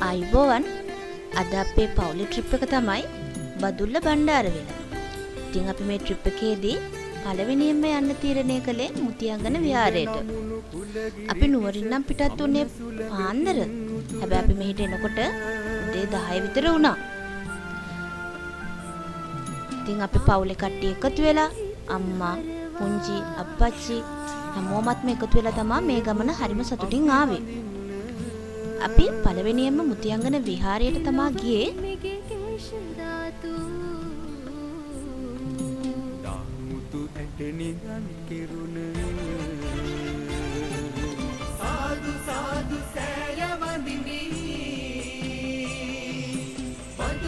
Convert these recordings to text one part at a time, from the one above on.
ආයුබෝවන්. අද අපේ පවුලේ ට්‍රිප් එක තමයි බදුල්ල බණ්ඩාරවෙල. ඉතින් අපි මේ ට්‍රිප් එකේදී පළවෙනියෙන්ම යන්න තීරණය කළේ මුතියංගන විහාරයට. අපි නුවරින් නම් පිටත් වුණේ පාන්දර. හැබැයි අපි මෙහෙට එනකොට උදේ 10 විතර වුණා. ඉතින් අපි පවුලේ කට්ටිය එකතු වෙලා අම්මා, පුංචි, අප්පච්චි හැමෝමත්ම එකතු වෙලා තමා මේ ගමන හරිම සතුටින් ආවේ. අපි පළවෙනියෙන්ම මුතියංගන විහාරයට තමා ගියේ.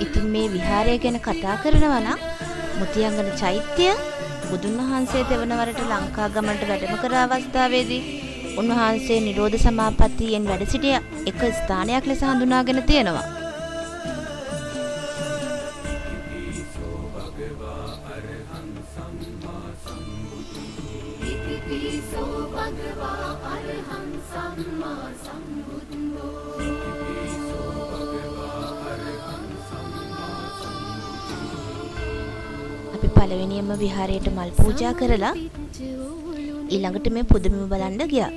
ඉතින් මේ විහාරය ගැන කතා කරනවා නම් මුතියංගන චෛත්‍ය බුදුන් වහන්සේ දෙවන වරට ලංකා ගමනට වැඩම කර අවස්ථාවේදී උන්වහන්සේ නිරෝධ සමාපත්තියෙන් වැඩ සිටිය එක ස්ථානයක් ලෙස හඳුනාගෙන තියෙනවා. අපි පළවෙනියෙන්ම විහාරයට මල් පූජා කරලා ඊළඟට මේ පුදුමම බලන්න ගියා.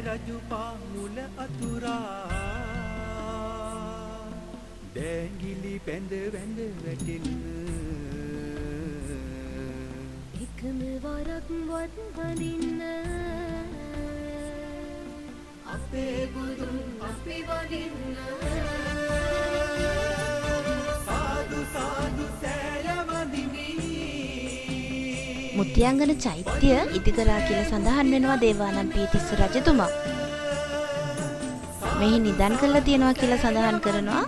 රජු පාමුල අතුරා දෑගිලි පැඳ වැඳ වැටෙන්න එකම වරක් වත් වඳින්න අපේ බුදුන් අපි වඳින්න සාදු සාදු සෑය වඳිමි. මුතියංගන චෛත්‍ය ඉදි කරා කියලා සඳහන් වෙනවා දේවානම්පියතිස්ස රජතුමා. මෙහි නිදන් කරලා තියෙනවා කියලා සඳහන් කරනවා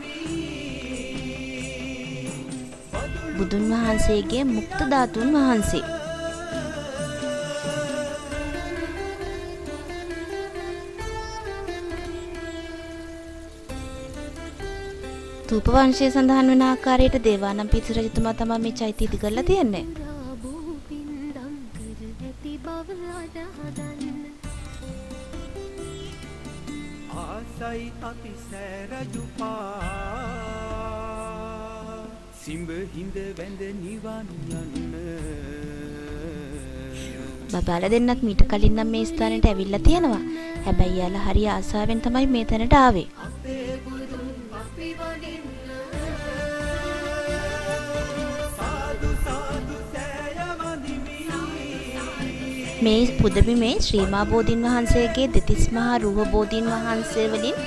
බුදුන් වහන්සේගේ මුක්ත ධාතුන් වහන්සේ. තූප වංශය සඳහන් වන ආකාරයට දේවානම්පියතිස්ස රජතුමා තමයි මේ චෛත්‍ය ඉදි කරලා තියෙන්නේ. ආසයි අපි සෑරජුපා සිඹ හිඳ වැඳ නිවන් යන්න. බබාලා දෙන්නත් මීට කලින් නම් මේ ස්ථානෙට ඇවිල්ලා තියෙනවා. හැබැයි යාලා හරි ආසාවෙන් තමයි මේ තැනට ආවේ. අපේ බුදුන් අපි වඳින්න සාදු සාදු සෑය වඳිමි. මේ පුදබිමේ ශ්‍රී මා බෝධීන් වහන්සේගේ දෙතිස් මහා රූහ බෝධීන් වහන්සේ වලින්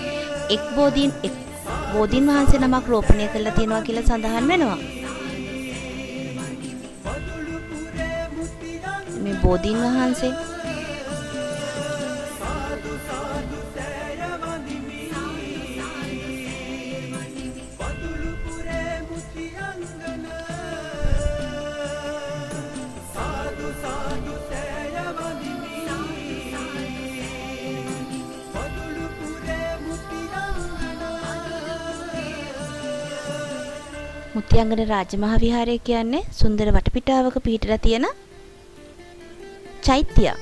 එක් බෝධීන් වහන්සේ නමක් රෝපණය කරලා තියෙනවා කියලා සඳහන් වෙනවා. මේ බෝධීන් වහන්සේ සාදු සාදු සෑය වඳිමි. බදුළුපුරේ මුතියංගන සාදු සාදු සෑය වඳිමි. බදුළුපුරේ මුතියංගන. මුතියංගන රාජමහා විහාරය කියන්නේ සුන්දර වටපිටාවක පිහිටලා තියෙන චෛත්‍යයක්.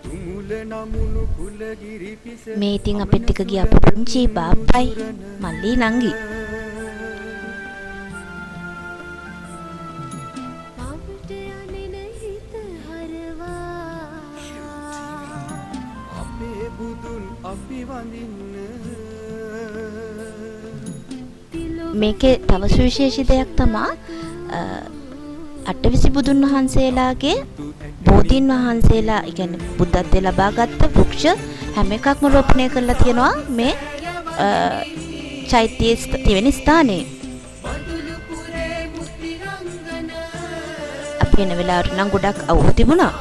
තුමුල නමුණු කුලගිරි පිස මේ ඉතින් අපිත් එක්ක ගිය අපේ පුංචි බාප්පයි මල්ලි නංගි. පවට යනෙන හිත හරවා අපේ බුදුන් අපි වඳින්න. මේකේ තව සුවිශේෂී දෙයක් තමා අටවිසි බුදුන් වහන්සේලාගේ බෝධීන් වහන්සේලා, ඒ කියන්නේ බුද්ධත්වයේ ලබාගත් වෘක්ෂ හැම එකක්ම රෝපණය කරලා තියෙනවා මේ චෛත්‍යයේ තියෙන ස්ථානයේ. අපි එන වෙලාවට නම් ගොඩක් අවුව තිබුණා.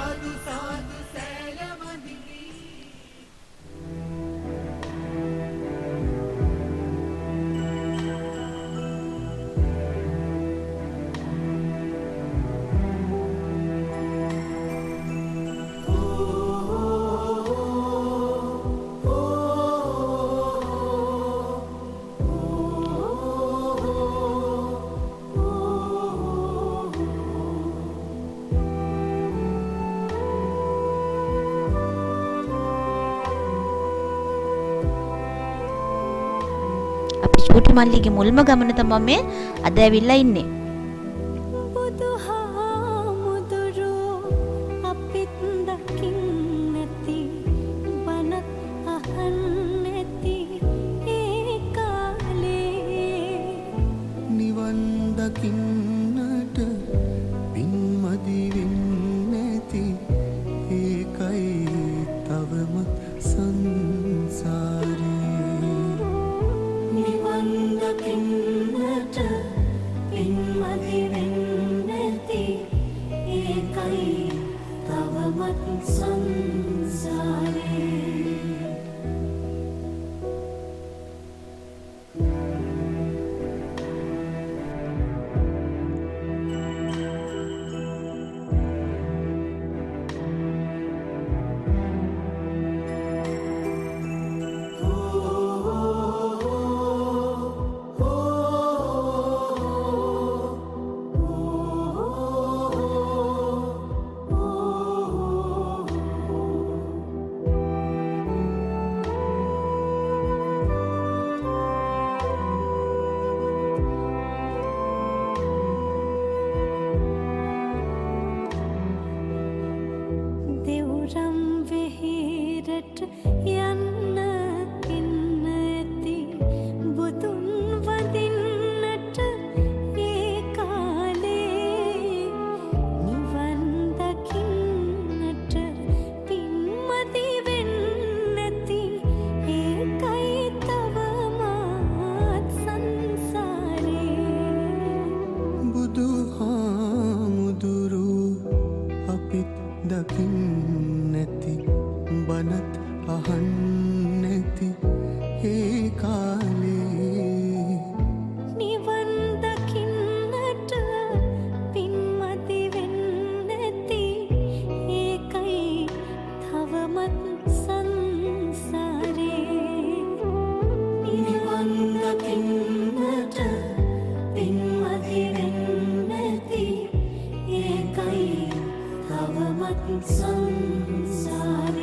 අපේ මල්ලිගේ මුල්ම ගමන තමයි මේ අද ඇවිල්ලා ඉන්නේ. බුදුහාමුදුරුවෝ අපිත් දකින් නැති බණත් අහන් නැති ඒ කාලේ නිවන් දකින්නට පින් මදි වෙන්නේ නැති ඒකයි තවමත් සංසාරේ. නිවන් දකින්නට පින් මදි වෙන්නේ නැති ඒකයි තවමත් සංසාරේ. දෙවුරම් වෙහෙරට යන්න එන්න ඇති බුදුන් වඳින්නට ඒ කාලේ නිවන් දකින්නට පින් මදි වෙන්නේ නැති ඒකයි තවමත් සංසාරේ. බුදුහාමුදුරුවෝ අපිත් දකින් නැති බණත් අහන් නැති ඒ කාලේ නිවන් දකින්නට පින් මදි වෙන්නේ නැති ඒකයි තවමත් සංසාරේ. නිවන් දකින්නට පින් මදි වෙන්නේ නැති ඒකයි තවමත් සංසාරේ.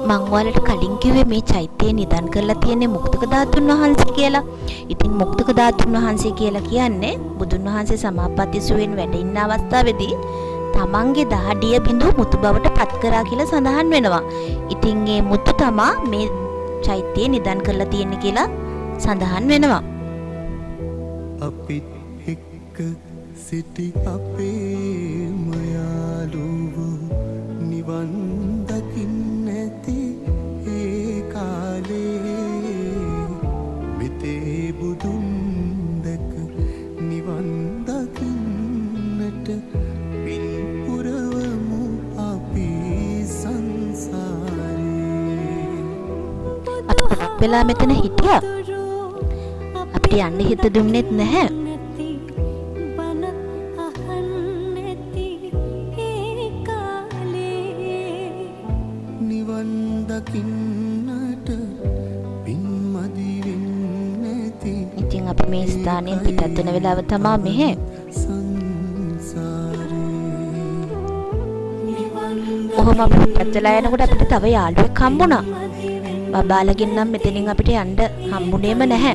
මං ඔයාලට කලින් කිව්වේ මේ චෛත්‍යය නිදන් කරලා තියෙන්නේ මුක්තක ධාතුන් වහන්සේ කියලා. ඉතින් මුක්තක ධාතුන් වහන්සේ කියලා කියන්නේ බුදුන් වහන්සේ සමාපatti සුවෙන් වැඩ ඉන්න අවස්ථාවේදී තමන්ගේ දහඩිය බිඳු මුතු බවට පත් කරා කියලා සඳහන් වෙනවා. ඉතින් ඒ මුතු තමා මේ චෛත්‍යය නිදන් කරලා තියෙන්නේ කියලා සඳහන් වෙනවා. අපිත් එක්ක සිටි අපේම යාළුවෝ නිවන් දකින්න නැති ඒ කාලේ මෙතේ බුදුන් දැක නිවන් දකින්නට පින් පුරවමු අපි සංසාරේ. අපි ගොඩක් වෙලා මෙතන හිටියා. අපිට යන්න හිත දුන්නෙත් නැහැ. බණත් අහන් නැති ඒ කාලේ නිවන් දකින්නට පින් මදි වෙන්නේ නැති ඉතින් අපි මේ ස්ථානයෙන් පිටත් වෙන වෙලාව තමා මෙහෙ. සංසාරේ. ඔහොම අපි පිටත් වෙලා යනකොට අපිට තව යාළුවෙක් හම්බුණා. බබාලගෙන් නම් මෙතනින් අපිට යන්න හම්බුනේම නැහැ.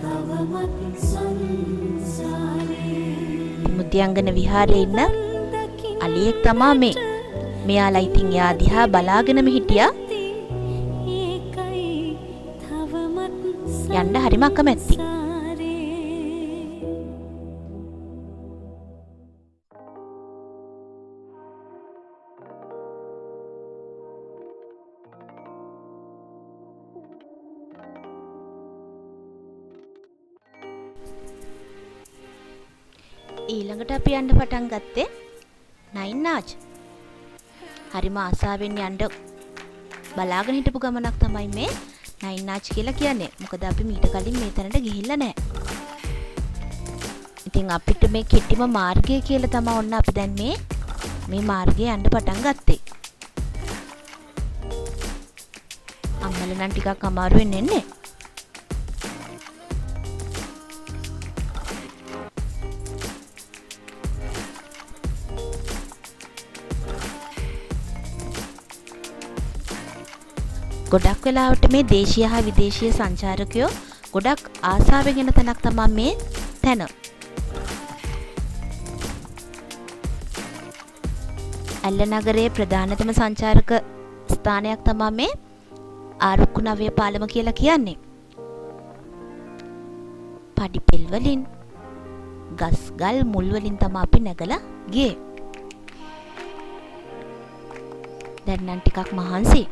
තවමත් සංසාරේ. මුතියංගන විහාරයේ ඉන්න අලියෙක් තමා මේ. මෙයාලා ඉතින් එයා දිහා බලාගෙනම හිටියා. ඒකයි තවමත් යන්න හරිම අකමැත්ති. සංසාරේ. ඊළඟට අපි යන්න පටන් ගත්තේ නයින් ආච්. හරිම ආසාවෙන් යන්න බලාගෙන හිටපු ගමනක් තමයි මේ නයින් ආච් කියලා කියන්නේ. මොකද අපි මීට කලින් මේ තැනට ගිහිල්ලා නැහැ. ඉතින් අපිට මේ කෙටිම මාර්ගය කියලා තමයි ඔන්න අපි දැන් මේ මාර්ගයේ යන්න පටන් ගත්තේ. අම්මලා නම් ටිකක් අමාරුවෙන් එන්නේ. ගොඩක් වෙලාවට මේ දේශීය හා විදේශීය සංචාරකයෝ ගොඩක් ආසාවෙන් එන තැනක් තමා මේ තැන. ඇල්ල නගරයේ ප්‍රධානතම සංචාරක ස්ථානයක් තමා මේ ආරුක්කු නවය පාලම කියලා කියන්නේ. පඩිපෙල් වලින් ගස් ගල් මුල් වලින් තමා අපි නැගලා ගියේ. දැන් නම් ටිකක් මහන්සි.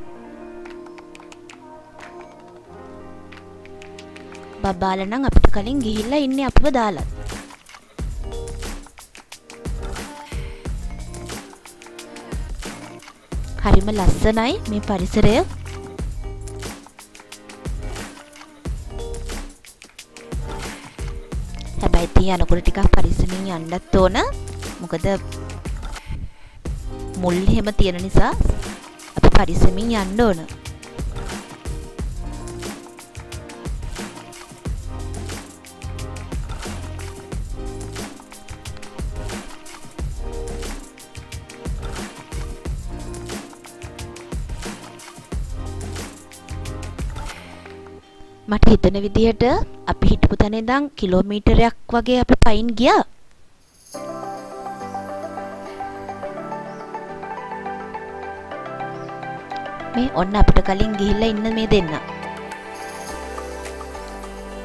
බබාලා නම් අපිට කලින් ගිහිල්ලා ඉන්නේ අපිව දාලත්. හරිම ලස්සනයි මේ පරිසරය. හැබැයි ඉතින් යනකොට ටිකක් පරිස්සමින් යන්නත් ඕන. මොකද මුල් එහෙම තියෙන නිසා අපි පරිස්සමින් යන්න ඕන. මට හිතෙන විදිහට අපි හිටපු තැන ඉඳන් කිලෝමීටරයක් වගේ අපි පයින් ගියා. මේ ඔන්න අපිට කලින් ගිහිල්ලා ඉන්න මේ දෙන්න.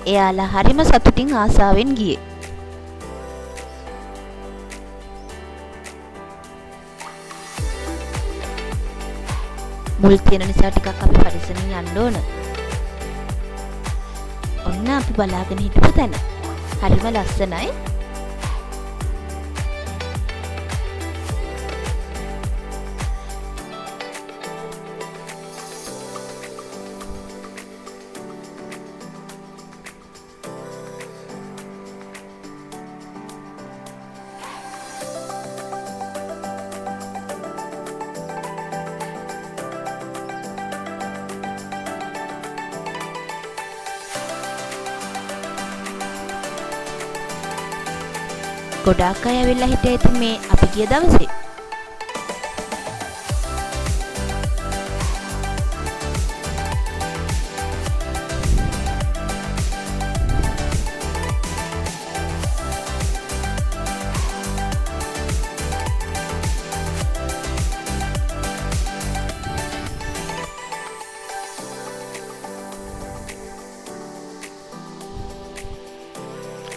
එයාලා හරිම සතුටින් ආසාවෙන් ගියේ. මුල් තියෙන නිසා ටිකක් අපි පරිස්සමින් යන්න ඕන. ඔන්න අපි බලාගෙන හිටපු තැන. හරිම ලස්සනයි. ගොඩාක් අය ඇවිල්ලා හිටියා ඉතින් මේ අපි ගිය දවසේ.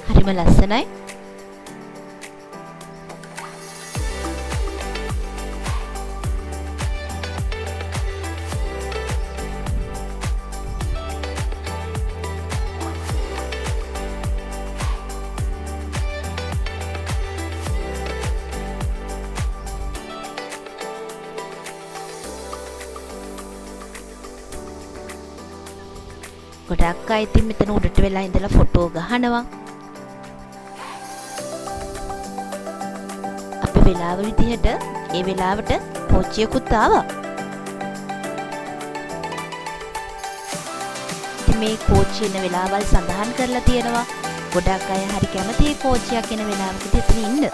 හරිම ලස්සනයි. ගොඩක් අය ඉතින් මෙතන උඩට වෙලා ඉඳලා ෆොටෝ ගහනවා. අපි වෙලාව විදිහට ඒ වෙලාවට කෝච්චියකුත් ආවා. ඉතින් මේ කෝච්චිය එන වෙලාවල් සඳහන් කරලා තියෙනවා. ගොඩක් අය හරි කැමතියි කෝච්චියක් එන වෙලාවකදී එතන ඉන්න.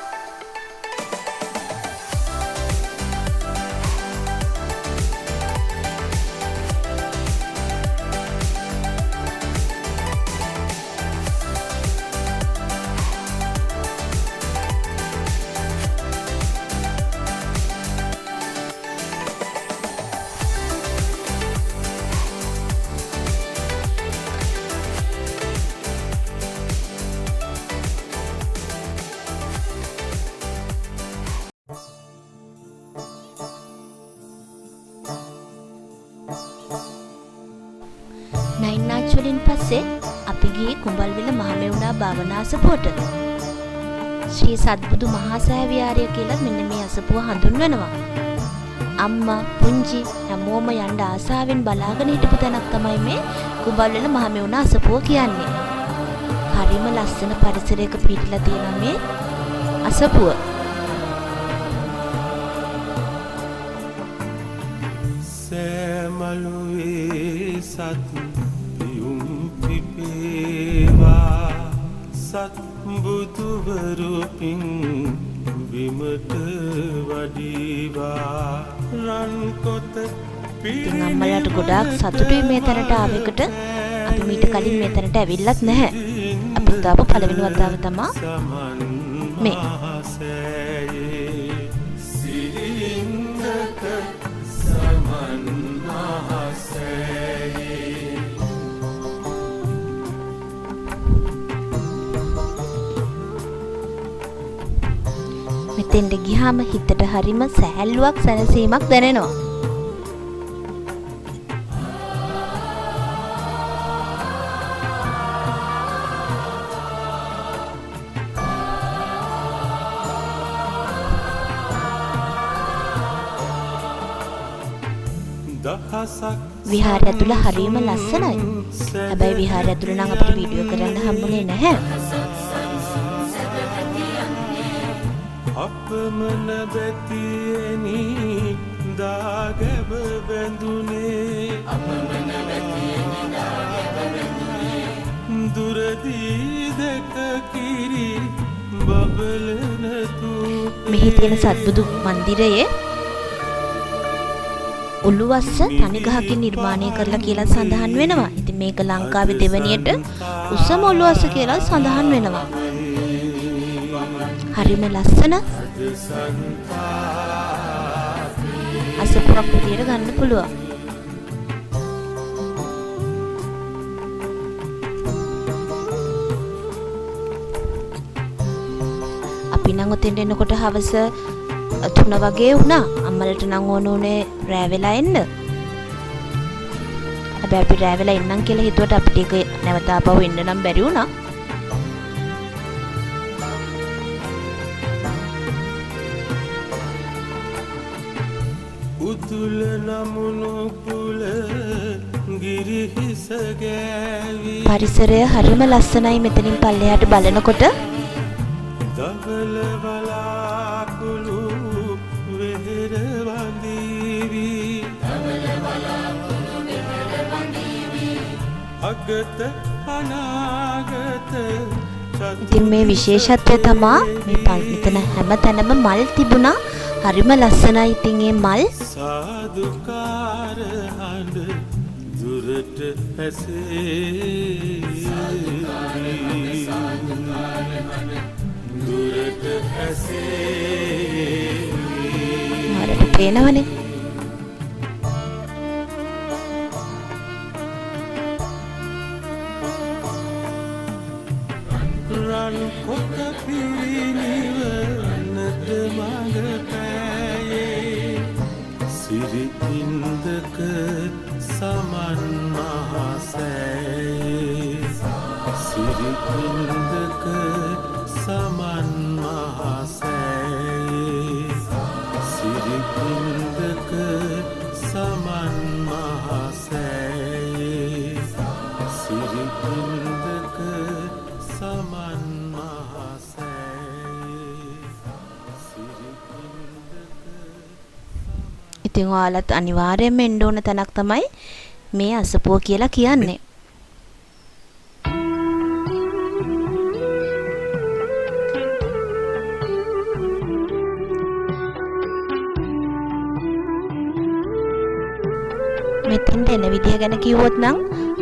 නයින් ආච් වලින් පස්සේ අපි ගියේ කුඹල්විල මහමෙවුනා භාවනා අසපුවට. ශ්‍රී සත්බුදු මහා සෑය විහාරය කියලා මෙන්න මේ අසපුව හඳුන්වනවා. අම්මා පුංචි හැමෝම යන්න ආසාවෙන් බලාගෙන හිටපු තැනක් තමයි මේ කුඹල්විල මහමෙවුනා අසපුව කියන්නේ. හරිම ලස්සන පරිසරයක පිහිටලා තියෙන මේ අසපුව. සෑමලුවේ දහසේ සත් පියුම් පිපේවා සත් බුදුවරු පින් බිමට වඩිවා රන් කොත. ඉතින් අම්මලාට ගොඩාක් සතුටුයි මේ තැනට ආව එකට. අපි මීට කලින් මේ තැනට ඇවිල්ලත් නැහැ. අපිත් ආපු පළවෙනි වතාව තමා මේ. සිරින්දක සමන් මහසෑයේ. මෙතෙන්ට ගියාම හිතට හරිම සැහැල්ලුවක් සැනසීමක් දැනෙනවා. දහසක් විහාරය ඇතුළ හරිම ලස්සනයි. හැබැයි විහාරය ඇතුළ නම් අපිට වීඩියෝ කරන්න හම්බුනේ නැහැ. අපමණ බැතියෙනි දාගැබ බැඳුනේ අපමණ බැතියෙනි දාගැබ බැඳුනේ දුරදී දැක කිරි බබලන තූපේ. මෙහි තියෙන සත්බුදු මන්දිරයේ උළුවස්ස තනි ගහකින් නිර්මාණය කරලා කියලා සඳහන් වෙනවා. ඉතින් මේක ලංකාවේ දෙවනියට උසම උළුවස්ස කියලා සඳහන් වෙනවා. හරිම ලස්සන අසපුවක් විදියට ගන්න පුළුවන්. අපි නම් ඔතෙන්ට එනකොට හවස 3 වගේ වුණා. අම්මලට නම් ඕන උනේ රෑ වෙලා එන්න. හැබැයි අපි රෑ වෙලා එන්නම් කියලා හිතුවට අපිට ඒක නැවත ආපහු එන්න නම් බැරි වුණා. උතුල නමුණු කුල ගිරිහිස ගෑවි. පරිසරය හරිම ලස්සනයි මෙතනින් පල්ලෙහාට බලනකොට. දවල වලාකුළු වෙහෙර වඳීවි දවල වලාකුළු වෙහෙර වඳීවි අගත අනාගත. ඉතින් මේ විශේෂත්වය තමා මේ මෙතන හැම තැනම මල් තිබුණා. හරිම ලස්සනයි. ඉතින් ඒ මල් සාදුකාර හඬ දුරට ඇසේ දුරට ඇසේ. ඔයාලට පේනවනේ. රන් කොත පිරිනිවනට මඟ පෑයේ සිරිතින්දක සමන් මහසෑයේ සිරිතින්දක සමන් මහසෑයේ සිරිතින්දක සමන් මහසෑයේ සිරිතින්දක සමන් මහසෑයේ සිරිතින්දක. ඉතින් ඔයාලත් අනිවාර්යයෙන්ම එන්න ඕන තැනක් තමයි මේ අසපුව කියලා කියන්නේ. මෙතෙන්ට එන විදිහ ගැන කිව්වොත් නම්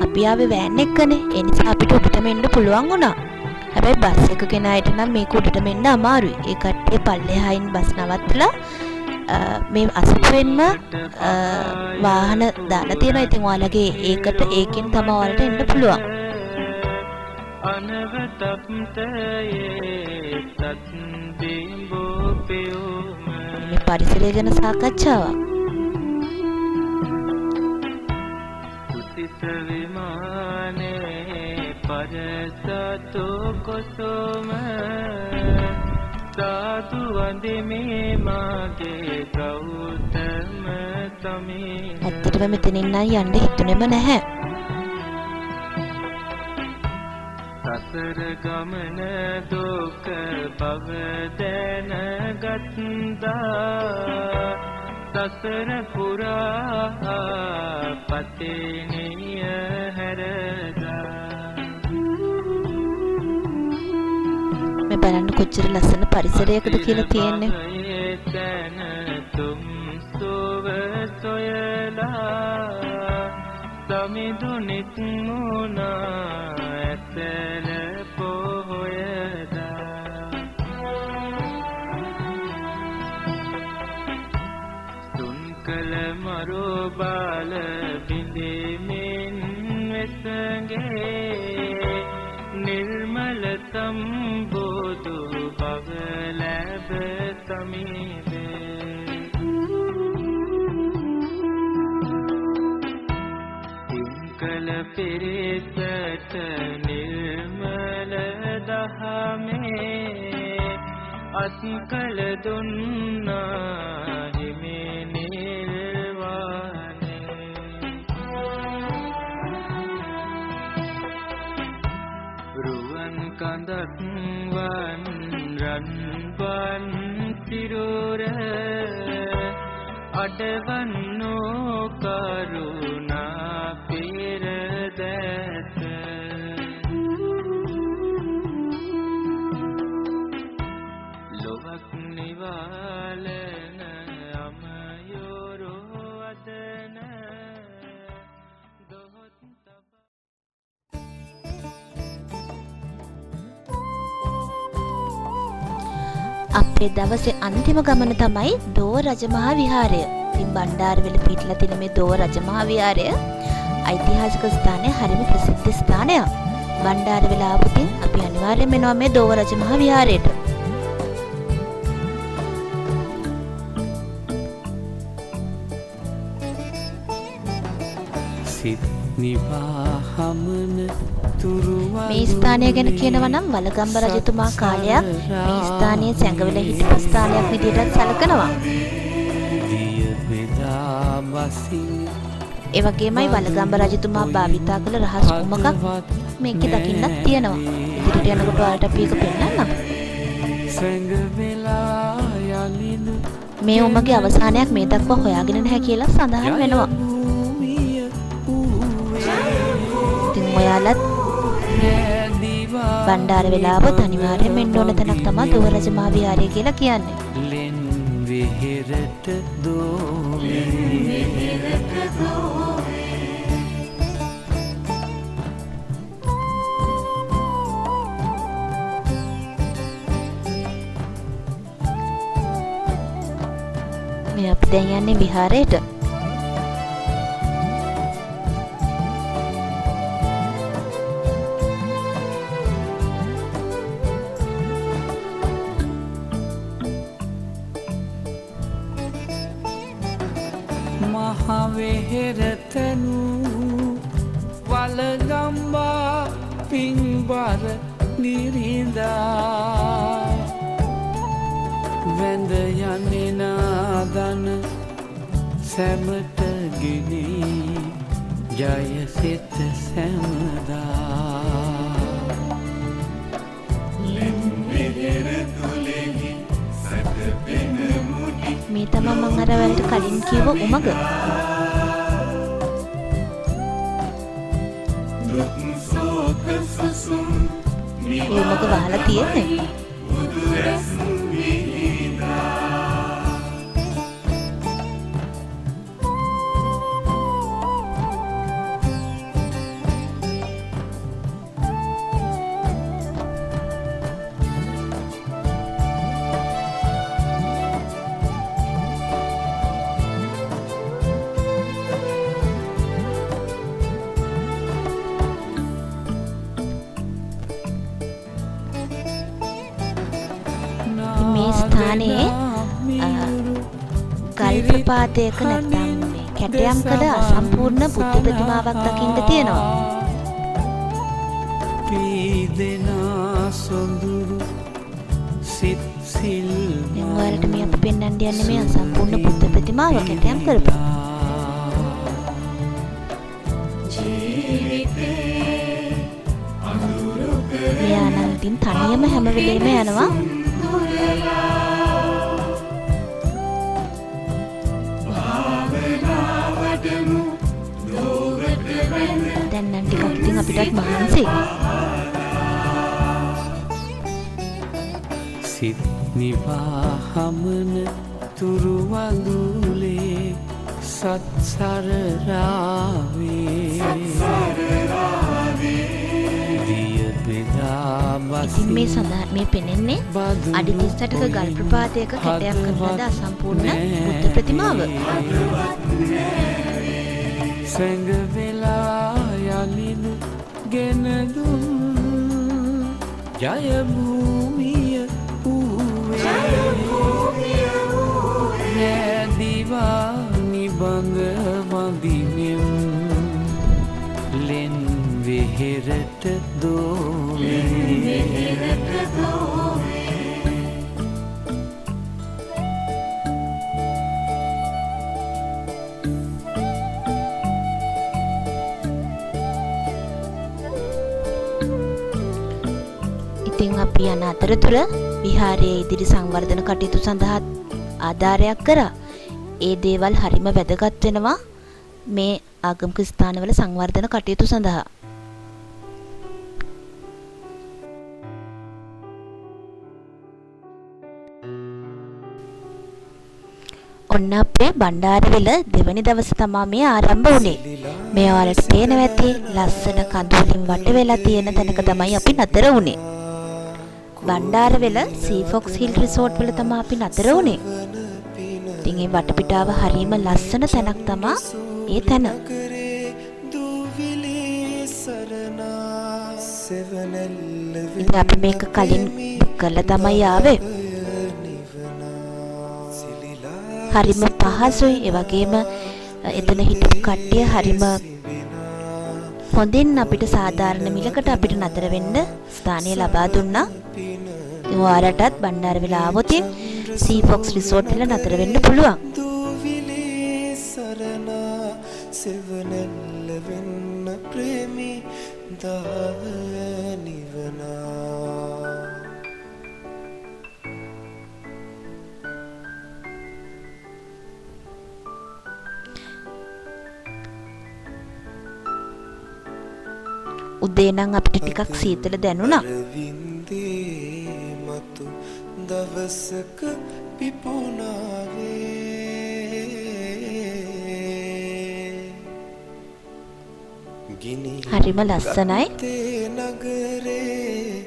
අපි ආවේ වෑන් එක්කනේ. ඒ නිසා අපිට උඩටම එන්න පුළුවන් වුණා. හැබැයි බස් එක ගෙන අයට නම් මේක උඩටම එන්න අමාරුයි. ඒ කට්ටිය පල්ලෙහායින් බස් නවත්තලා මේ අසපුවෙන්ම වාහන දාලා තියෙනවා. ඉතින් ඔයාලගේ ඒකට ඒකෙන් තමයි ඔයාලට එන්න පුළුවන්. මේ පරිසරය ගැන සාකච්ඡාවක්. තුසිත විමානේ පරසතු කුසුම සාදු වඳිමි මාගේ ගෞතම සමීන. ඇත්තටම මෙතනින් නම් යන්න හිතුනේම නැහැ. සසර ගමන දුක බව දැනගත්දා සසර පුරා පතේනිය හැරදා. මේ බලන්න කොච්චර ලස්සන පරිසරයකද කියලා තියෙන්නේ. තුම් සොව සොයලා සමිඳුනිත් මුණා ඇසල පොහොයදා. සුන්කල මරු බාල බිඳෙමින් වෙසගේ නිර්මල සම්බුදු බව ලැබ සමීපේ. කල පිරිසට නිර්මල දහමේ අත්කල දුන්නා හිමි නිර්වාණේ. රුවන් කඳක් වන් රන්වන් සිරුර අඩවන්නෝ කරුණා පෙරදැස. ලොවක් නිවාලන අමයොරෝ අදන දොහොත් තබා. අපේ දවසේ අන්තිම ගමන තමයි දෝව රජමහා විහාරය. ඉතින් බණ්ඩාරවෙල පිහිටලා තියෙන මේ දෝව රජමහා විහාරය ඓතිහාසික ස්ථානය, හරිම ප්‍රසිද්ධ ස්ථානයක්. බණ්ඩාරවෙල ආවොත් අපි අනිවාර්යයෙන්ම එනවා මේ දෝව රජමහා විහාරයට. සිත් නිවා හමන තුරු මේ ස්ථානය ගැන කියනවා නම් වලගම්බ රජතුමා කාලයක් මේ ස්ථානයේ සැඟවිලා හිටපු ස්ථානයක් විදිහටත් සැලකනවා. දිය බෙදා බසින් ඒ වගේමයි වලගම්බ රජතුමා භාවිතා කළ රහස් කුමකක් මේකේ දකින්නත් තියෙනවා. ඉදිරියට යනකොට ඔයාලට අපි ඒක පෙන්නන්නම්. සැඟවෙලා යලිදු මේ උමගේ අවසානයක් මේ දක්වා හොයාගෙන නැහැ කියලා සඳහන් වෙනවා. භූමිය වූවේ ඉතින් ඔයාලත් රැඳිවා බණ්ඩාරවෙල ආවොත් අනිවාර්යයෙන්ම එන්න ඕන තැනක් තමයි දෝව රජමහා විහාරය කියලා කියන්නේ. ලෙන් වෙහෙරට දෝවේ. මේ අපි දැන් යන්නේ විහාරයට. මහ වෙහෙර තැනූ වලගම්බා පින්බර නිරිඳා වැඳ යන්නේ නාදන සැමට ගෙනී ජය සිත සැමදා. මේ තමයි මං අර ඔයාලට කලින් කිව්ව උමග. මේ උමග වහලා තියෙන්නේ. මේ ස්ථානයේ ගල් ප්‍රපාතයක නැත්නම් මේ කැටයම් කළ අසම්පූර්ණ බුද්ධ ප්‍රතිමාවක් දකින්න තියෙනවා. පීදෙනා සොඳුරු සිත් සිල් දැන් ඔයාලට මේ අපි පෙන්වන්න යන්නේ මේ අසම්පූර්ණ බුද්ධ ප්‍රතිමාව කැටයම් කරපු. මෙයා නම් ඉතින් තනියම හැම වෙලේම යනවා. දැන් නම් ටිකක් ඉතින් අපිටත් මහන්සි. සිත් නිවා හමන තුරු වඳුලේ සත්සර රාවේ දිය බෙදා ඉතින් මේ සඳහන් මේ පෙනෙන්නේ අඩි 38ක ගල් ප්‍රපාතයක කැටයම් කරන ලද අසම්පූර්ණ බුද්ධ ප්‍රතිමාව. සැඟ වෙලා යලිනු ගෙන දුන් ජය භූමිය වූවේ රෑ දිවා නිබඳ වඳිනෙම් ලෙන් වෙහෙරට දෝවේ. ඉතින් අපි යන අතරතුර විහාරයේ ඉදිරි සංවර්ධන කටයුතු සඳහා ආධාරයක් කරා. ඒ දේවල් හරිම වැදගත් වෙනවා මේ ආගමික ස්ථානවල සංවර්ධන කටයුතු සඳහා. ඔන්න අපේ බණ්ඩාරවෙල දෙවනි දවස තමා මේ ආරම්භ වුණේ. මේ ඔයාලට පේනවා ඇති ලස්සන කඳු වලින් වට වෙලා තියෙන තැනක තමයි අපි නතර වුණේ. බණ්ඩාරවෙල සීෆොක්ස් හිල් රිසෝට් වල තමා අපි නතර වුණේ. ඉතින් ඒ වටපිටාව හරිම ලස්සන තැනක් තමා ඒ තැන. ඉතින් අපි මේක කලින් බුක් කරලා තමයි ආවේ. හරිම පහසුයි. ඒ වගේම එතන හිටපු කට්ටිය හරිම හොඳින් අපිට සාධාරණ මිලකට අපිට නතර වෙන්න ස්ථානය ලබා දුන්නා. ඉතින් ඔයාලටත් බණ්ඩාරවෙල ආවොත් සීෆොක්ස් රිසෝට් වල නතර වෙන්න පුළුවන්. දූවිලි සරණා සෙවණැල්ල වෙන්න ප්‍රේමී දාව නිවනා. උදේ නම් අපිට ටිකක් සීතල දැනුණා. අරවින්දේ මතු දවසක පිපුණාවේ ගිනි හරිම ලස්සනයි. ගත්තේ නගරේ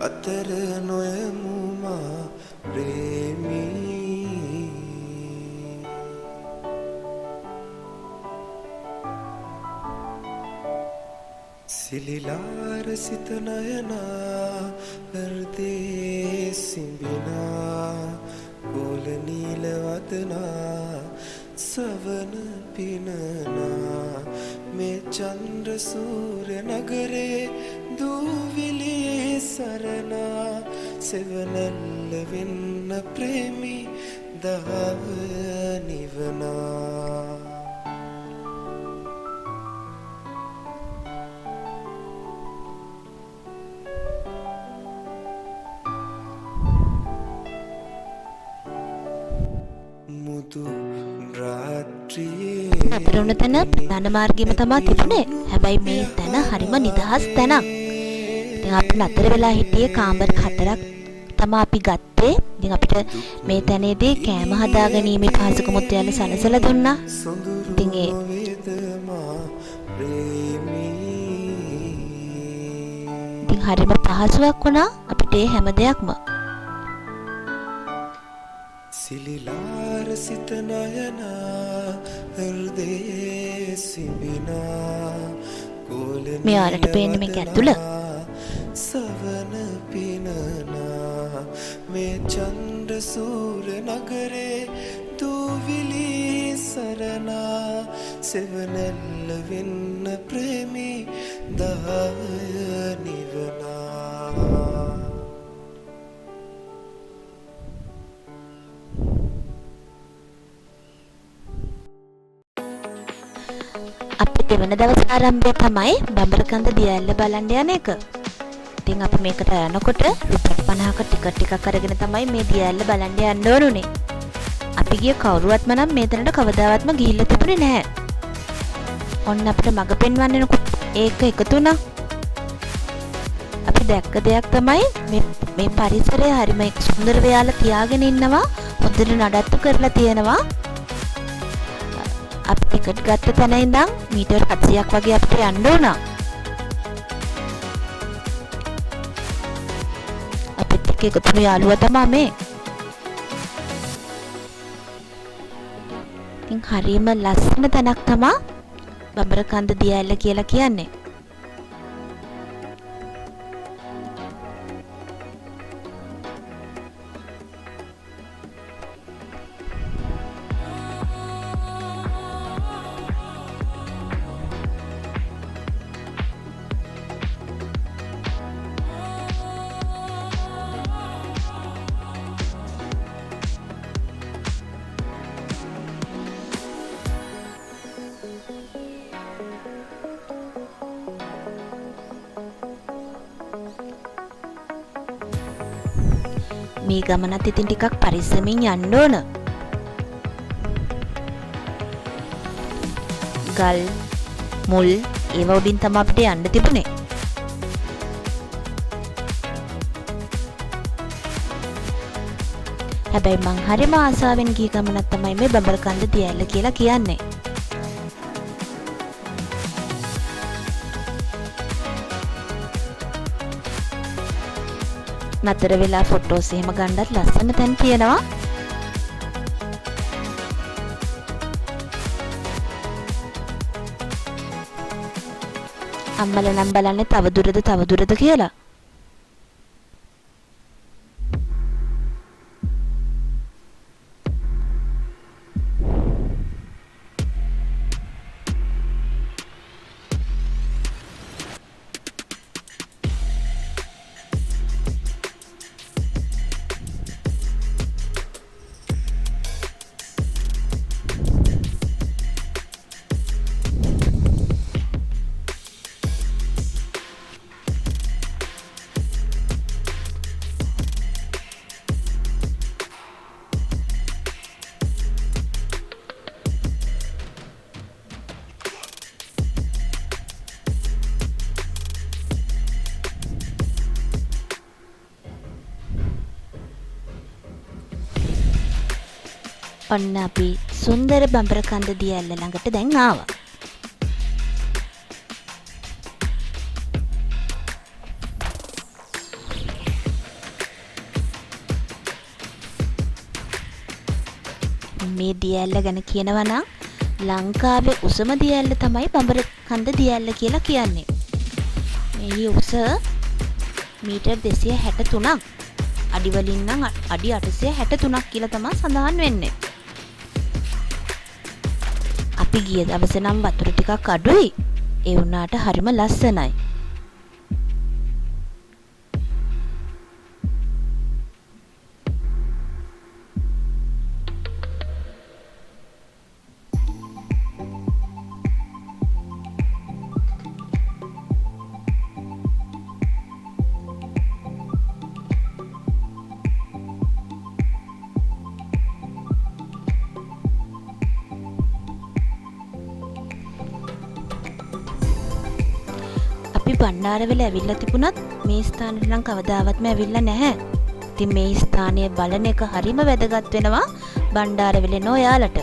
අතර නොයමු මා ප්‍රේමී. සිලිලාර සිත නයනා හෘදේ සිඹිනා කෝල නීල වදනා සවන පිනනා මේ චන්ද්‍ර සූර්ය නගරේ දූවිලි සරණා සෙවණැල්ල වෙන්න ප්‍රේමී දාව නිවනා. මුදු රාත්‍රියේ නතර වුණ තැන ප්‍රධාන මාර්ගෙම තමා තිබුණේ. හැබැයි මේ තැන හරිම නිදහස් තැනක්. ඉතින් අපි නතර වෙලා හිටියේ කාමර 4ක් තමා අපි ගත්තේ. ඉතින් අපිට මේ තැනේදී කෑම හදාගැනීමේ පහසුකමුත් එයාලා සලසලා දුන්නා. සොඳුරු ඉතින් ඒ නොවේද මා ප්‍රේමී. ඉතින් හරිම පහසුවක් වුණා අපිට ඒ හැම දෙයක්ම. සිලිලාර සිත නයනා හෘදේ සිඹිනා කෝල මේ ඔයාලට පේන්නේ මේක ඇතුළ. සවන පිනනා මේ චන්ද්‍ර සූර්ය නගරේ දූවිලි සරණා සෙවණැල්ල වෙන්න ප්‍රේමී දාය නිවනා. අපේ දෙවන දවස් ආරම්භය තමයි බඹරකන්ද දිය ඇල්ල බලන්න යන එක. ඉතින් අපි මේකට යනකොට රුපියල් 50ක ටිකට් ටිකක් අරගෙන තමයි මේ දිය ඇල්ල බලන්න යන්න ඕනුනේ. අපි ගිය කවුරුවත්ම නම් මේ තැනට කවදාවත්ම ගිහිල්ලා තිබුණේ නැහැ. ඔන්න අපිට මඟ පෙන්වන්න එනකොට ඒක එකතු වුණා. අපි දැක්ක දෙයක් තමයි මේ පරිසරය හරිම සුන්දර වෙයාලා තියාගෙන ඉන්නවා. හොඳට නඩත්තු කරලා තියෙනවා. අපි ටිකට් ගත්ත තැන ඉඳන් මීටර් 700ක් වගේ අපිට යන්න වුණා. අපිත් එක්ක එකතු වුණු යාළුවා තමයි මේ. ඉතින් හරිම ලස්සන තැනක් තමා බඹරකන්ද දිය ඇල්ල කියලා කියන්නේ. මේ ගමනත් ඉතින් ටිකක් පරිස්සමින් යන්න ඕන. ගල් මුල් ඒවා උඩින් තමයි අපිට යන්න තිබුණේ. හැබැයි මං හරිම ආසාවෙන් ගිය ගමනක් තමයි මේ බඹරකන්ද දිය ඇල්ල කියලා කියන්නේ. නතර වෙලා ෆොටෝස් එහෙම ගන්නත් ලස්සන තැන් තියෙනවා. අම්මලා නම් බලන්නේ තව දුරද තව දුරද කියලා. ඔන්න අපි සුන්දර බඹරකන්ද දිය ඇල්ල ළඟට දැන් ආවා. මේ දිය ඇල්ල ගැන කියනවා නම් ලංකාවේ උසම දිය ඇල්ල තමයි බඹරකන්ද දිය ඇල්ල කියලා කියන්නේ. මෙහි උස මීටර් 263ක්. අඩි වලින් නම් අඩි 863ක් කියලා තමයි සඳහන් වෙන්නේ. අපි ගිය දවසේ නම් වතුර ටිකක් අඩුයි. ඒ වුණාට හරිම ලස්සනයි. අපි බණ්ඩාරවෙල ඇවිල්ලා තිබුණත් මේ ස්ථානෙට නම් කවදාවත්ම ඇවිල්ලා නැහැ. ඉතින් මේ ස්ථානය බලන එක හරිම වැදගත් වෙනවා බණ්ඩාරවෙල එන ඔයාලට.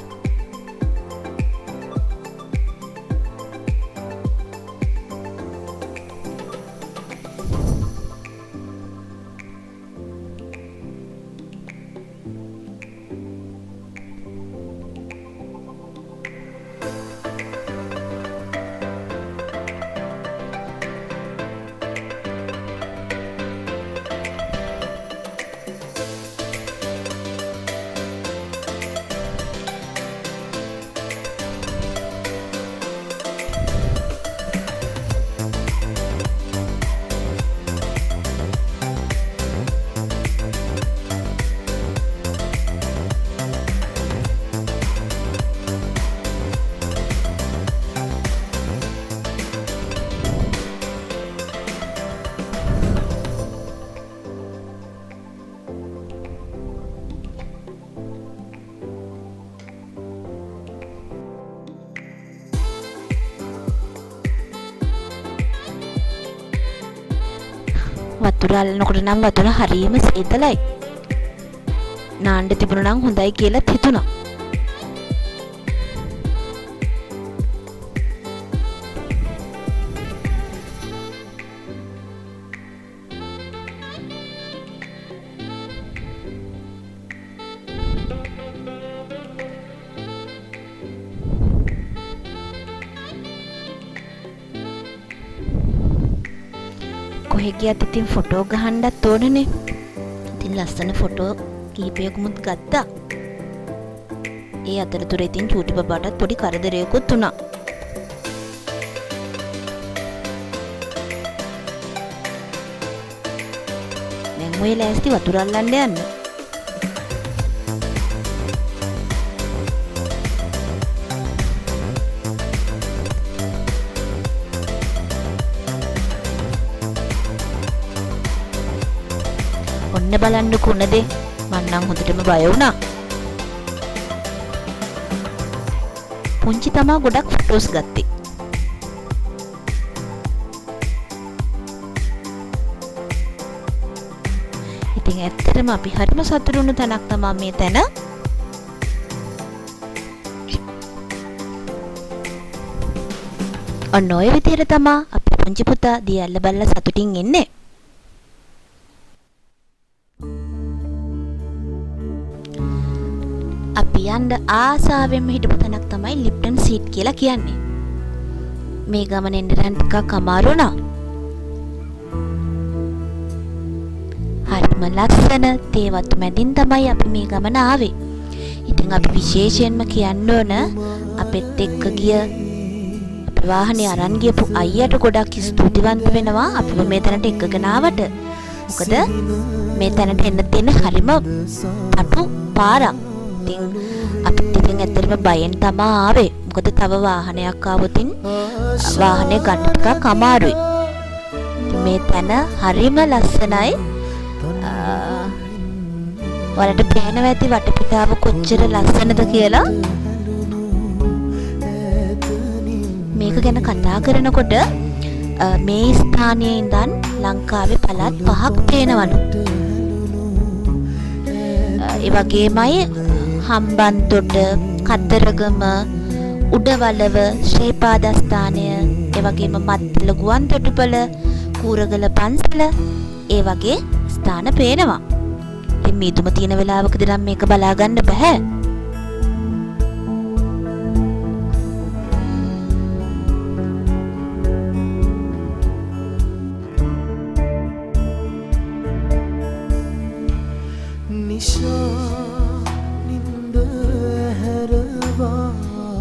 වතුර අල්ලනකොට නම් වතුර හරියම සීතලයි. නාන්න තිබුණා නම් හොඳයි කියලාත් හිතුණා. කොහෙ ගියත් ඉතින් ෆොටෝ ගහන්නත් ඕනනේ. ඉතින් ලස්සන ෆොටෝ කිහිපයකමුත් ගත්තා. ඒ අතරතුර ඉතින් චූටි බබාටත් පොඩි කරදරයකුත් වුණා. දැන් ඔය ලෑස්ති වතුර අල්ලන්න යන්න. ඔන්න බලන්නකෝ උන දේ. මං නම් හොඳටම බය වුණා. පුංචි තමා ගොඩක් ෆොටෝස් ගත්තේ. ඉතින් ඇත්තටම අපි හරිම සතුටු වුණු තැනක් තමා මේ තැන. ඔන්න ඔය විදිහට තමා අපේ පුංචි පුතා දියැල්ල බලලා සතුටින් ඉන්නේ. අපි යන්න ආසාවෙන්ම හිටපු තැනක් තමයි ලිප්ටන් සීට් කියලා කියන්නේ. මේ ගමන එන්න නම් ටිකක් අමාරු වුණා. හරිම ලස්සන තේ වතු මැදින් තමයි අපි මේ ගමන ආවේ. ඉතින් අපි විශේෂයෙන්ම කියන්න ඕන අපෙත් එක්ක ගිය අපේ වාහනේ අරන් ගියපු අයියට ගොඩක් ස්තුතිවන්ත වෙනවා අපිව මේ තැනට එක්කගෙන ආවට. මොකද මේ තැනට එන්න තියෙන හරිම පටු පාරක්. ඉතින් අපිත් ඉතින් ඇත්තටම බයෙන් තමා ආවේ. මොකද තව වාහනයක් ආවොතින් වාහනේ ගන්න ටිකක් අමාරුයි. ඉතින් මේ තැන හරිම ලස්සනයි. ඔයාලට පේනවා ඇති වටපිටාව කොච්චර ලස්සනද කියලා. මේක ගැන කතා කරනකොට මේ ස්ථානයේ ඉඳන් ලංකාවේ පළාත් පහක් පේනවලු. ඒ වගේමයි හම්බන්තොට, කතරගම, උඩවලව, ශ්‍රී පාදස්ථානය, ඒ වගේම මත්තල ගුවන්තොටුපළ, කූරගල පන්සල, ඒ වගේ ස්ථාන පේනවා. ඉතින් මීදුම තියෙන වෙලාවකදී නම් මේක බලා ගන්න බෑ.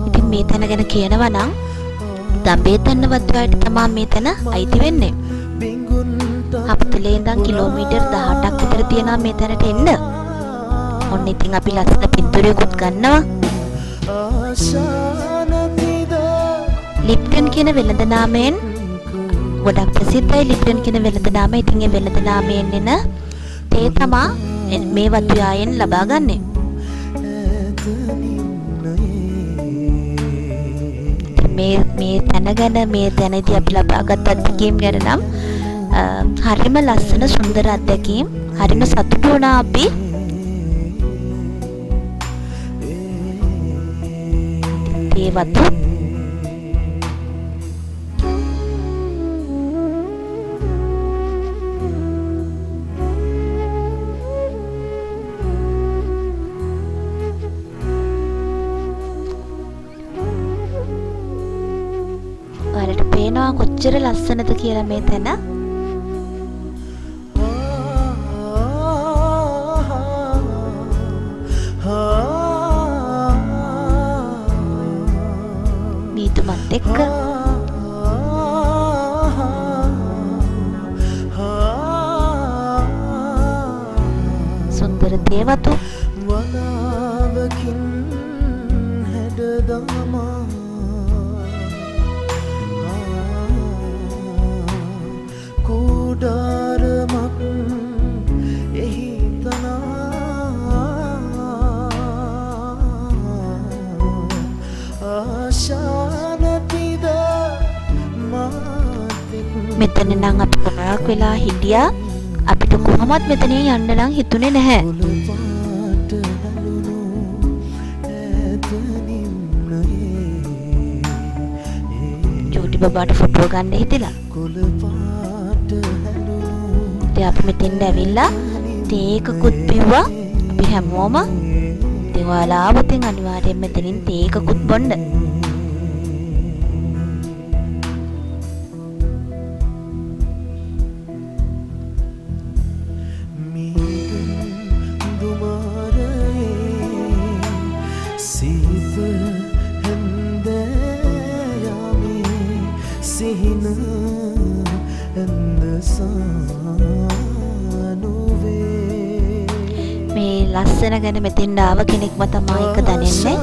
ඉතින් මේ තැන ගැන කියනවා නම් දඹේතන්න වතුවායට තමා මේ තැන අයිති වෙන්නේ. හප්තලේ ඉඳන් කිලෝමීටර් 18ක් විතර තියෙනවා මේ තැනට එන්න. ඔන්න ඉතින් අපි ලස්සන පින්තූරයකුත් ගන්නවා. ලිප්ටන් කියන වෙළඳ නාමයෙන් ගොඩක් ප්‍රසිද්ධයි ලිප්ටන් කියන වෙළඳ නාමය. ඉතින් ඒ වෙළඳ නාමයෙන් එන තේ තමා මේ වතු යායෙන් ලබා ගන්නෙ. මේ මේ තැන ගැන මේ තැනදී අපි ලබාගත් අත්දැකීම් ගැන නම් හරිම ලස්සන සුන්දර අත්දැකීම්. හරිම සතුටු වුණා අපි. තේ වතු ඔයාලට පේනවා කොච්චර ලස්සනද කියලා මේ තැන. මීදුමත් එක්ක සුන්දර තේ වතු වනාවකින් හැඩදමා කුඩාරමක් එහි තනා ආශා නැතිද මාතෙක්. මෙතන නම් අපි ගොඩාක් වෙලා හිටියා. අපිට කොහොමත් මෙතනින් යන්න නම් හිතුනේ නැහැ. චූටි බබාට ෆොටෝ ගන්න හිතිලා. ඉතින් අපි මෙතෙන්ට ඇවිල්ලා තේ එකකුත් බිව්වා. අපි හැමෝම. ඉතින් ඔයාලා ආවොත් අනිවාර්යෙන් මෙතනින් තේ එකකුත් බොන්න. මේ ලස්සන ගැන මෙතෙන්ට ආව කෙනෙක්ම තමයි ඒක දැනෙන්නේ.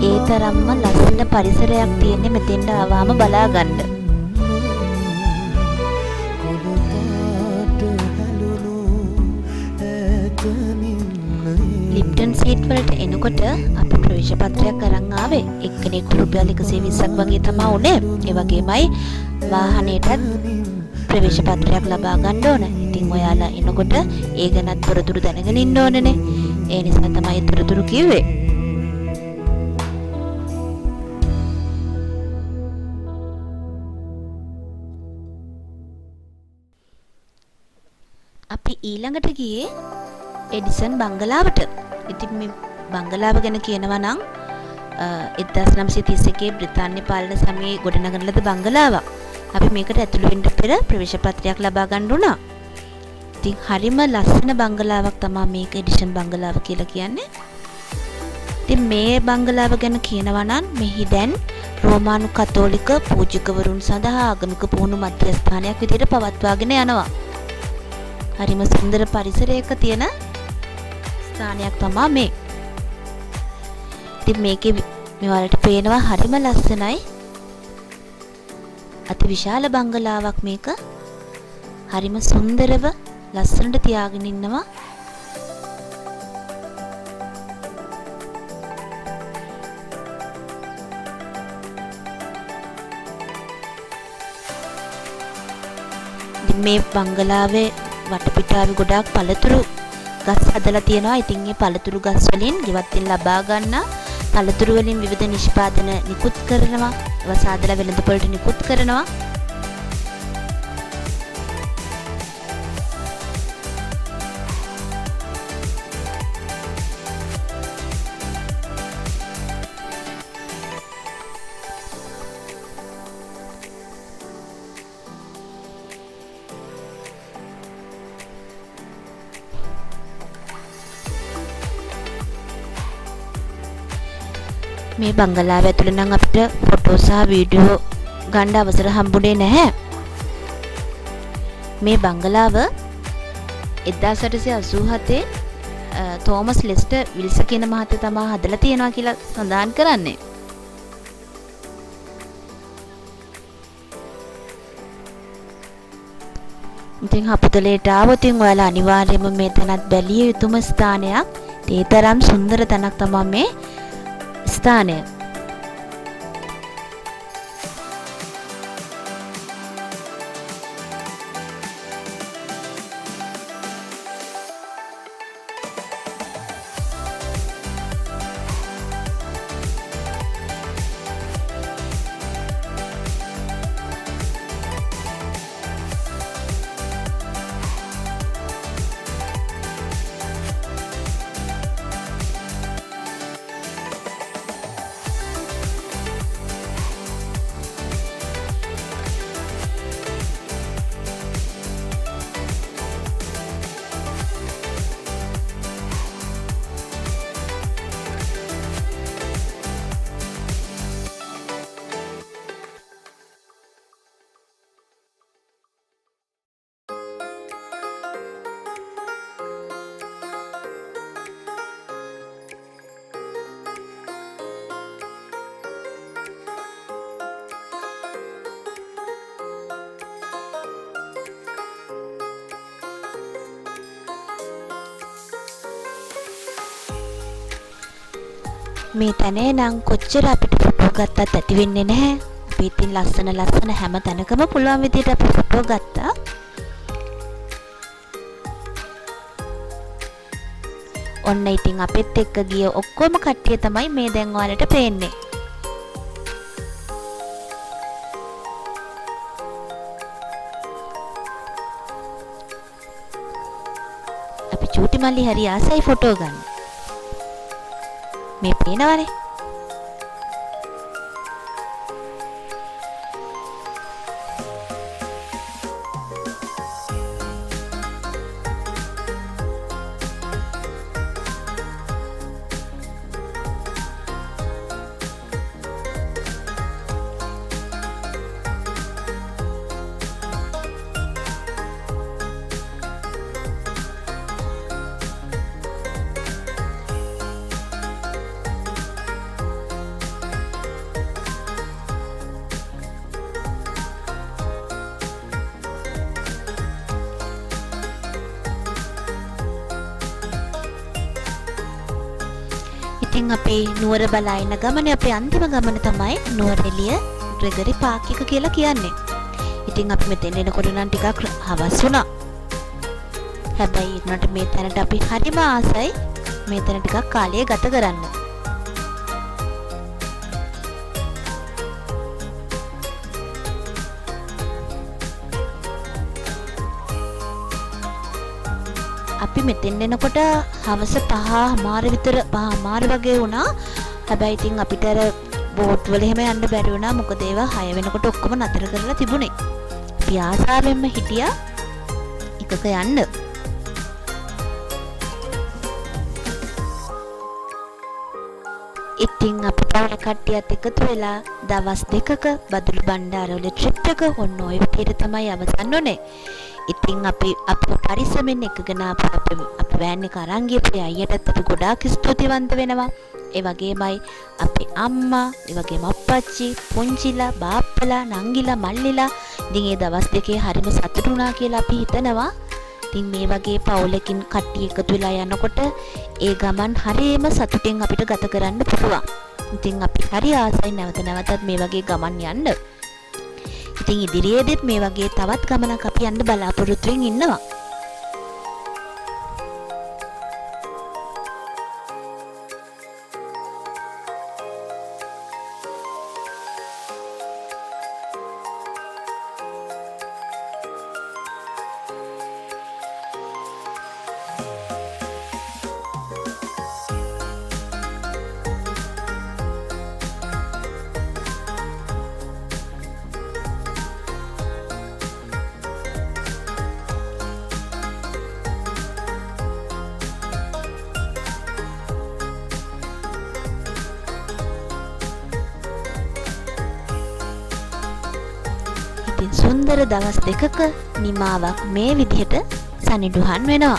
ඒ තරම්ම ලස්සන පරිසරයක් තියෙන්නේ මෙතෙන්ට ආවම බලා ගන්න. ලිප්ටන් සීට් වලට එනකොට අපි ප්‍රවේශ පත්‍රයක් අරන් ආවේ. එක්කෙනෙකුට රුපියල් 120ක් වගේ තමා උනේ. ඒ වගේමයි වාහනයටත් ප්‍රවේශ පත්‍රයක් ලබා ගන්න ඕන. ඉතින් ඔයාලා එනකොට ඒ ගැනත් තොරතුරු දැනගෙන ඉන්න ඕනනේ. ඒ නිසා තමයි තොරතුරු කිව්වේ. අපි ඊළඟට ගියේ එඩිසන් බංගලාවට. ඉතින් මේ බංගලාව ගැන කියනවා නම් 1931 බ්‍රිතාන්‍ය පාලන සමයේ ගොඩනගන ලද බංගලාවක්. අපි මේකට ඇතුළු වෙන්න පෙර ප්‍රවේශ පත්‍රයක් ලබා ගන්න වුණා. ඉතින් හරිම ලස්සන බංගලාවක් තමා මේක එඩිසන් බංගලාව කියලා කියන්නේ. ඉතින් මේ බංගලාව ගැන කියනවා නම් මෙහි දැන් රෝමානු කතෝලික පූජකවරුන් සඳහා ආගමික පුහුණු මධ්‍යස්ථානයක් විදිහට පවත්වාගෙන යනවා. හරිම සුන්දර පරිසරයක තියෙන ස්ථානයක් තමා මේ. ඉතින් මේකේ මේ ඔයාලට පේනවා හරිම ලස්සනයි. අති විශාල බංගලාවක් මේක. හරිම සුන්දරව ලස්සනට තියාගෙන ඉන්නවා. ඉතින් මේ බංගලාවේ වටපිටාවේ ගොඩාක් පළතුරු ගස් හදලා තියෙනවා. ඉතින් මේ පළතුරු ගස් වලින් ගෙවත්ෙන් ලබා ගන්න පළතුරු වලින් විවිධ නිෂ්පාදන නිකුත් කරනවා. ඒවා සාදලා වෙළඳපොළට නිකුත් කරනවා. මේ බංගලාව ඇතුළේ නම් අපිට ෆොටෝ සහ වීඩියෝ ගන්න අවසර හම්බුනේ නැහැ. මේ බංගලාව 1887 තෝමස් ලෙස්ටර් විල්ස කියන මහත්තයා තමා හදලා තියෙනවා කියලා සඳහන් කරන්නේ. ඉතින් හපුතලේට ආවොත් ඔයාලා අනිවාර්යයෙන්ම මේ තැනත් බැලිය යුතුම ස්ථානයක්. ඒ තරම් සුන්දර තැනක් තමා මේ ස්ථානය. මේ තැනේ නම් කොච්චර අපිට ෆොටෝ ගත්තත් ඇති වෙන්නේ නැහැ. අපි ඉතින් ලස්සන ලස්සන හැම තැනකම පුළුවන් විදිහට අපි ෆොටෝ ගත්තා. ඔන්න ඉතින් අපිත් එක්ක ගිය ඔක්කොම කට්ටිය තමයි මේ දැන් ඔයාලට පේන්නේ. අපි චූටි මල්ලි හරි ආසයි ෆොටෝ ගන්න. මේ පේනවනේ. ඉතින් අපේ නුවර බලා එන ගමනේ අපේ අන්තිම ගමන තමයි නුවරඑළිය ග්‍රෙගරි පාක් එක කියලා කියන්නේ. ඉතින් අපි මෙතෙන් එනකොට නම් ටිකක් හවස් වුණා. හැබැයි ඒනට මේ තැනට අපි හරිම ආසයි මේ තැන ටිකක් කාලය ගත කරන්න. අපි මෙතෙන් එනකොට හවස 5:00 විතර 5:00 වගේ වුණා. හැබැයි ඉතින් අපිට අර බෝට් වල එහෙම යන්න බැරි වුණා. මොකද ඒවා 6 වෙනකොට ඔක්කොම නතර කරලා තිබුණේ. අපි ආසාවෙන්ම හිටියා එකක යන්න. ඉතින් අපි පවුල කට්ටියත් එකතු වෙලා දවස් දෙකක බදුල්ල බණ්ඩාරවල ට්‍රිප් එක ඔන්න ඔය විදිහට තමයි අවසන් වුණේ. ඉතින් අපි අපව පරිස්සමෙන් එකගෙන ආපු අපේ වෑන් එක අරන් ගියපු අයියටත් අපි ගොඩාක් ස්තුතිවන්ත වෙනවා. ඒ වගේමයි අපේ අම්මා, ඒ වගේම අප්පච්චි, පුංචිලා, බාප්පලා, නංගිලා, මල්ලිලා ඉතින් ඒ දවස් දෙකේ හරිම සතුටු වුණා කියලා අපි හිතනවා. ඉතින් මේ වගේ පවුලකින් කට්ටිය එකතු වෙලා යනකොට ඒ ගමන් හරියම සතුටින් අපිට ගත කරන්න පුළුවන්. ඉතින් අපි හරි ආසයි නැවත නැවතත් මේ වගේ ගමන් යන්න. ඉතින් ඉදිරියේදීත් මේ වගේ තවත් ගමනක් අපි යන්න බලාපොරොත්තුවෙන් ඉන්නවා. ඉතින් සුන්දර දවස් දෙකක නිමාවක් මේ විදිහට සනිටුහන් වෙනවා.